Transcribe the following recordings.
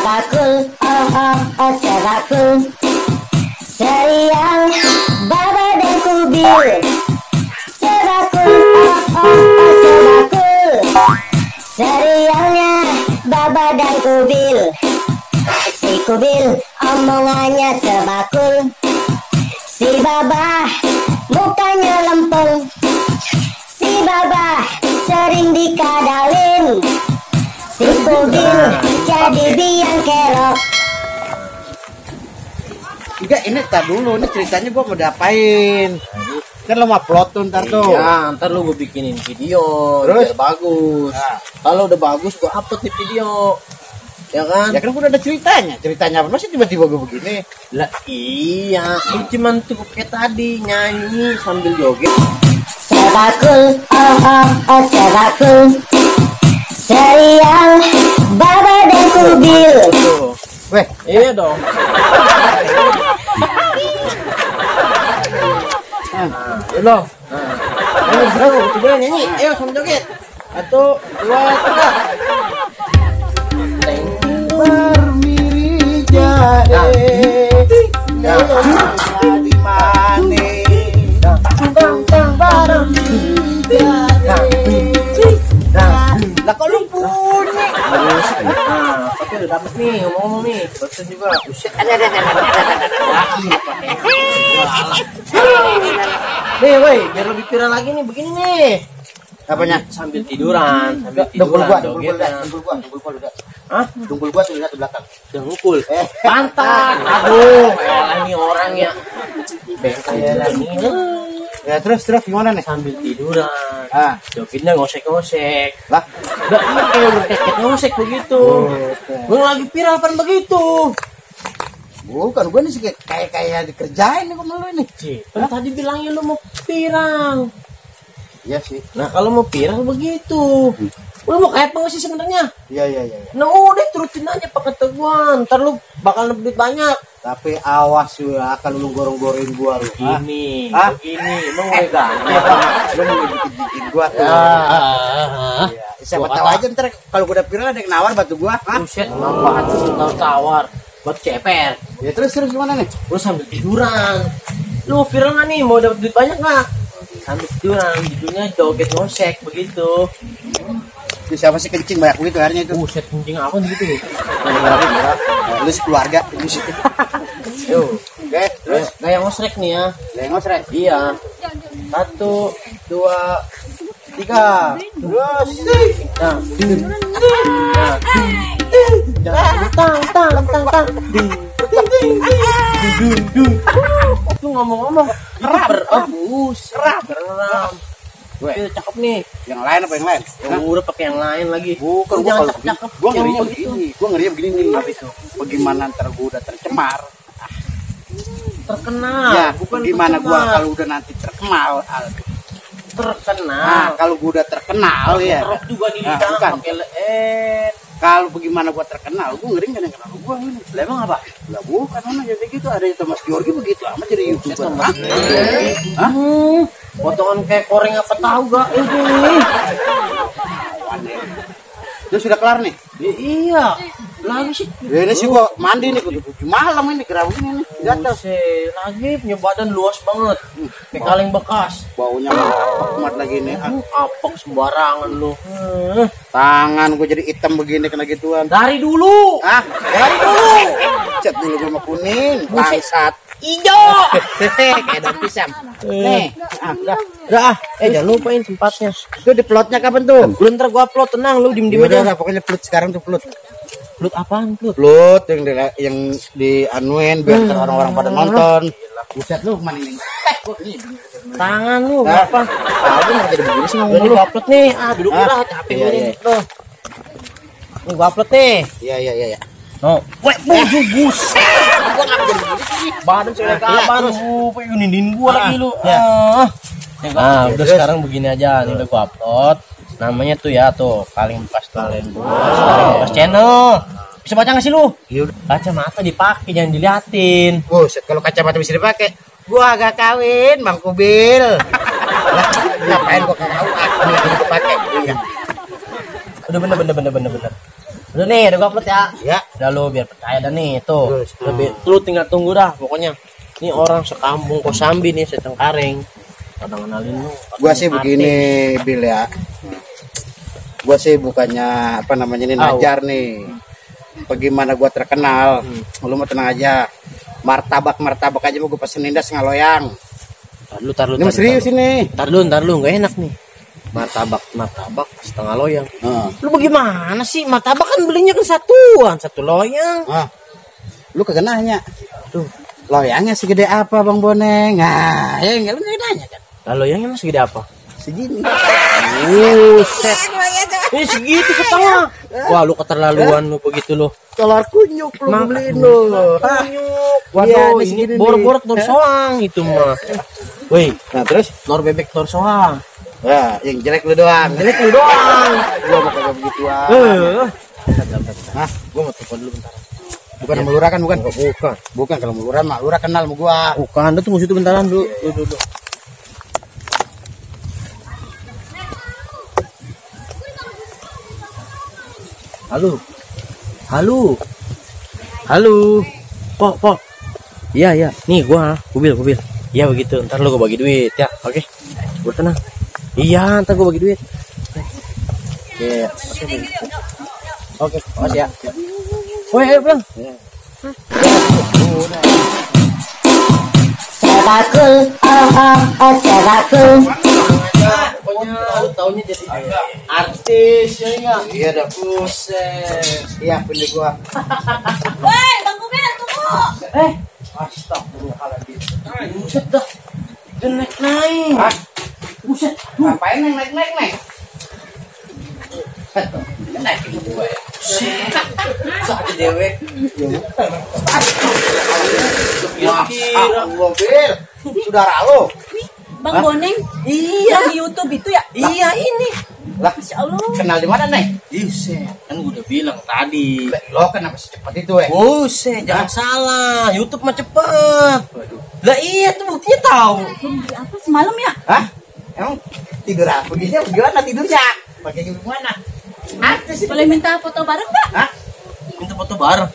Sebakul, oh, sebakul. Serial Baba dan Kubil. Sebakul, oh, sebakul. Serialnya Baba dan Kubil. Si Kubil omongannya sebakul. Si Baba mukanya lempeng. Si Baba sering dikadalin. Si Kubil jadi biang kerok. Enggak, ini tar dulu, ini ceritanya gua mau diapain. Kan lo mau upload tuh ntar tuh. Ya, ntar lu gue bikinin video. Terus? Biar bagus. Nah. Kalau udah bagus gue upload di video. Ya kan? Ya kan gua udah ada ceritanya. Ceritanya apa sih tiba-tiba gua begini? Lah iya, ini cuman cukup kayak tadi nyanyi sambil joget. Sebakul, oh, sebakul. Serial Baba dan Kubil. Tuh. Weh, Iya dong. lo. Ayo bro, coba nyanyi. Ayo sambil joget. 1, 2, 3. Bermiri jahe. Ya, di mana? Lah kok lu bunyi? Nah, tapi udah dapet nih, ngomong-ngomong nih. Bosan juga. Buset. Nih, woi, biar lebih viral lagi nih, begini nih. Apanya? Sambil tiduran, sambil Dengkul tiduran, gua udah. Hah? Dengkul gua sudah di belakang. Dengkul. Pantat. Aduh, ini orang ya. Bengkel ini. Ya terus gimana nih? Sambil tiduran. Ah, Jogetnya ngosek-ngosek. lah. Udah iya kayak udah kayak ngosek begitu. Gue lagi viral kan begitu. Bukan, gua nih sih kayak dikerjain nih sama lu ini. Kan tadi bilangnya lu mau viral. Iya sih. Nah kalau mau viral begitu. Lu mau kayak apa sih sebenarnya? Iya. Nah udah turutin aja pakai teguan. Ntar lu bakal dapat duit banyak. Tapi awas ya, akan lu gorong-gorongin gua lu. Ini, Hah? begini, emang gue ganteng. Lu mau bikin gua tuh. Iya. Siapa tahu aja ntar kalau gua udah viral ada yang nawar batu gua. Hah? Buset, apaan sih tawar buat ceper. Ya terus gimana nih? Lu sambil tiduran. Lu viral nggak nih? Mau dapat duit banyak nggak? Sambil tiduran, judulnya joget ngosek begitu. Itu siapa sih kencing banyak begitu harinya itu? Buset, kencing apa gitu nih? Lu sekeluarga. Yuk, Oke, terus gaya ngosek nih ya. lengos Ren. Iya. 1, 2, 3. Terus Nah, tang. Itu ngomong-ngomong berebus, geram. Itu cakep nih. yang lain apa yang lain? Yang udah pakai yang lain lagi. Bukan, Lu gua jangan kalau cakep-cakep. gua yang ngerinya begitu. begini. Gua ngerinya begini nih. Bagaimana ntar gua udah tercemar? Terkenal. Ya, bukan gimana gua terkenal. kalau udah nanti terkenal? Terkenal. Nah, kalau gua udah terkenal ya. Rok juga di Nah, lidah bukan. pakai leet. Kalau bagaimana gua terkenal, gua ngeri kan yang kenal gua ini. Lah emang apa? Lah bukan mana jadi gitu, ada Thomas Georgi begitu amat jadi YouTuber. Thomas Hah? Potongan kayak koreng apa tahu gak ini? Dia sudah kelar nih. Ya, iya. Lagi sih. Ya, ini sih gua mandi nih, kudu malam ini gerah begini nih. Gatal. Buset, lagi punya badan luas banget. Kayak kaleng bekas. Baunya amat lagi nih. Apek sembarangan lu. Tangan gua jadi hitam begini kena gituan. Dari dulu. Ah, Dari dulu. cat dulu gua mah kuning. Buset. Bangsat. Ijo. Kayak daun pisang. Nih, udah. Udah, jangan lupain tempatnya. Itu di plotnya kapan tuh? Lu ntar gua upload, tenang lu diem-diem Udah, aja. pokoknya plot sekarang tuh plot. Upload apaan, upload? Plot yang di anuin biar ntar orang-orang pada nonton. Buset lu kemana ini? Tangan lu, Nah, apa? Aku nggak jadi begini sih ngomong Udah lu. gua upload nih. Duduk Ah, udah, capek iya, gua nih. iya. Tuh. Nih gua upload nih. Iya. Oh, weh, buset. Gua nggak jadi begini sih. Badan cewek kabar, pengen nindin gua lagi lu. Nah, udah sekarang begini aja, nih udah gua upload. Namanya tuh ya tuh, paling bekas talent gua. Paling bekas channel. Bisa baca nggak sih lu? Iya. Kacamata dipakai, jangan diliatin. Buset, kalau kacamata bisa dipakai, gua agak kawin, Bang Kubil. Lah, ngapain gua kagak tahu aku yang dipakai. Iya. Udah bener. Udah nih, udah gua upload ya. Ya. Udah lu biar percaya dah nih, tuh. Terus, Lebih lu tinggal tunggu dah pokoknya. Ini orang sekampung Kosambi nih, Setengkareng. Kadang kenalin lu. Gua sih begini, Bil ya. Gua sih bukannya apa namanya ini najar nih. Bagaimana gua terkenal? Lu mau tenang aja. Martabak aja mau gua pesenin dah setengah loyang. Tar lu. Ini serius ini. Ntar lu, nggak enak nih. Martabak setengah loyang. Lu bagaimana sih? Martabak kan belinya kan satuan, satu loyang. Lu kagak nanya. Tuh, Loyangnya segede apa Bang Boneng? Nah, ya enggak lu nggak nanya kan. lah loyangnya masih gede apa? Segini. Buset. Ini segitu setengah. Wah, lu keterlaluan lu begitu lu. Telur kunyuk lu beliin lu. Waduh, Iya, ini bor-bor telur soang itu mah. Woi, Nah, terus telur bebek telur soang. ya, yang jelek lu doang. Jelek lu doang. Gua mau kagak begituan. Hah? Gua mau telepon dulu bentar. Bukan sama lurah kan, bukan? Bukan. Bukan kalau lurah mah, lurah kenal sama gua. Bukan, lu tunggu situ bentaran dulu. Dulu. Halo. Pok. Iya. Nih gua mobil. Iya begitu. Ntar lu gua bagi duit ya. Oke. Gua tenang. Iya, ntar gua bagi duit. Oke. Makasih ya. Woi, ayo pulang. Sebakul, sebakul. Pokoknya lu taunya jadi artis ya enggak? Iya dah. Buset. Iya, pilih gua. Woi, Bang Kubil, tunggu. Astagfirullahaladzim. Buset dah. Dia naik. Hah? Buset. Ngapain neng naik? Naik itu gua ya. Sakit dewek. Kira mobil. Saudara lo. Bang Boneng, Iya. di YouTube itu ya? Iya ini. Lah, Masya Allah. kenal di mana, Neng? Buset. Kan gua udah bilang tadi. Lo kenapa secepat itu, Buset, jangan salah. YouTube mah cepet. Lah iya tuh buktinya tahu. Belum beli apa semalam ya? Hah? Emang tidur apa? Gimana tidurnya? Pakai gimana? Artis itu. Boleh minta foto bareng nggak? Hah? Minta foto bareng.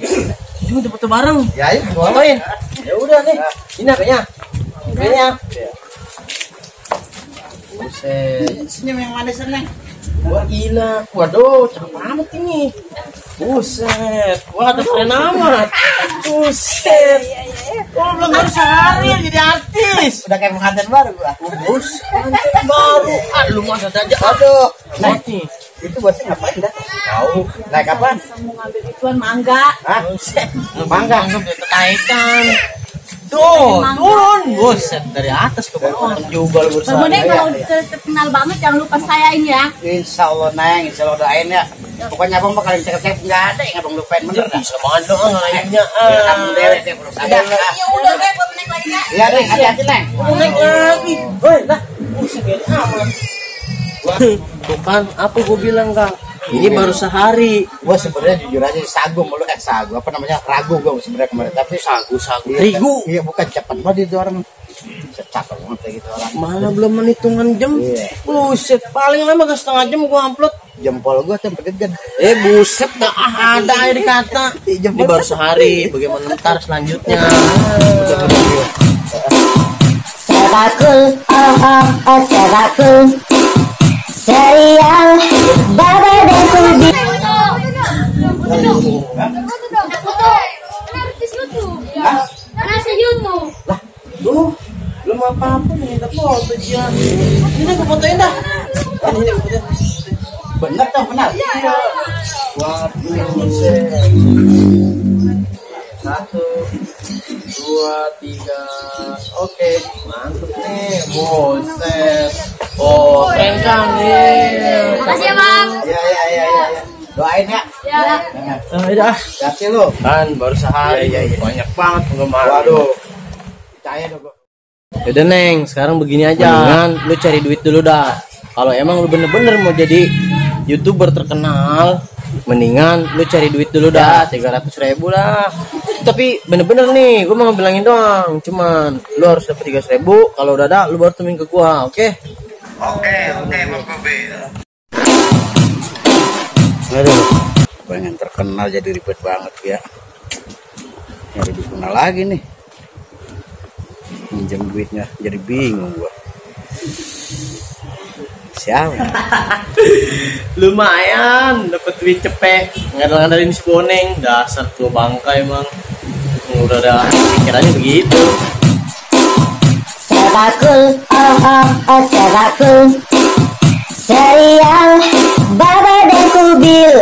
Minta foto bareng. Ya, ayo gua Fotoin. Ya udah nih. Ini apanya? Apanya? Buset. Senyum yang manis, Neng. Wah gila. Waduh, cakep amat ini. Buset. Wah, ada keren amat. Buset. Oh, belum baru sehari ya jadi artis. Udah kayak pengantin baru gua. Buset. Pengantin baru. Lu masa aja. Aduh, Neng. Mati. Itu bosnya ngapain dah? Tahu. Naik kapan? Mau ngambil ituan mangga. Hah? Buset. Mangga. Anggap dia kekaitan. Tuh, turun. Buset. Dari atas ke bawah. Juga lu Bang Boneng Iya, kalau iya. terkenal banget jangan lupa sayain ya. Insya Allah, Neng. Insya Allah doain ya. Pokoknya abang bakal cakep-cakep nggak ada yang abang lupain bener dah. Bisa banget doang lainnya. Kamu dewek deh belum ada. Ya udah deh, Bang Boneng lagi ya. Iya, Neng. Hati-hati, Neng. Naik lagi. Woi, lah. Buset gede amat. Tuh kan, apa gue bilang kak? Ini baru sehari. Gua sebenarnya jujur aja sagu mulu sagu apa namanya ragu gua sebenarnya kemarin tapi Sagu iya, terigu. iya bukan cepat banget itu orang cakep banget kayak gitu orang Malah belum menghitungan jam. Iya. Buset, paling lama gak setengah jam gua upload. jempol gua sampai gede Buset, dah ada aja dikata. Ini baru sehari. Bagaimana ntar selanjutnya? Sebakul, sebakul. Serial Baba dan Kubil. Tuh, belum apa-apa nih, tapi foto dia. Ini aku fotoin dah. Ini aku fotoin. bener tuh benar Waduh, buset. 1, 2, 3. Oke, mantep nih. Buset. Oh, keren kan nih. Makasih ya, Bang. iya doain ya Ya. Udah. hati lu Kan baru sehari. Banyak banget penggemar. waduh percaya dong gua Yaudah Neng, sekarang begini aja. Mendingan lu cari duit dulu dah. Kalau emang lu bener-bener mau jadi YouTuber terkenal, mendingan lu cari duit dulu dah. 300.000 lah. Tapi bener-bener nih, gue mau bilangin doang. Cuman lu harus dapat 300.000. Kalau udah ada, lu baru temuin ke gua, oke? oke Bang Kobe Aduh. pengen terkenal jadi ribet banget ya. Nyari duit mana lagi nih? Minjem duitnya jadi bingung gua. Siapa? Lumayan dapat duit cepet, ngadal-ngadalin si Boneng. Dasar tua bangka emang. Udah ada pikirannya begitu. Sebakul, sebakul. Serial Baba dan Kubil.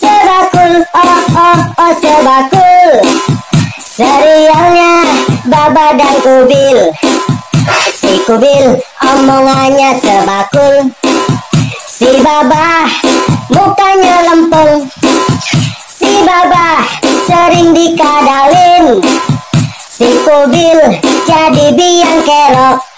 Sebakul, sebakul. Serialnya Baba dan Kubil. Si Kubil omongannya sebakul. Si Baba mukanya lempeng. Si Baba sering dikadalin. Si Kubil jadi biang kerok.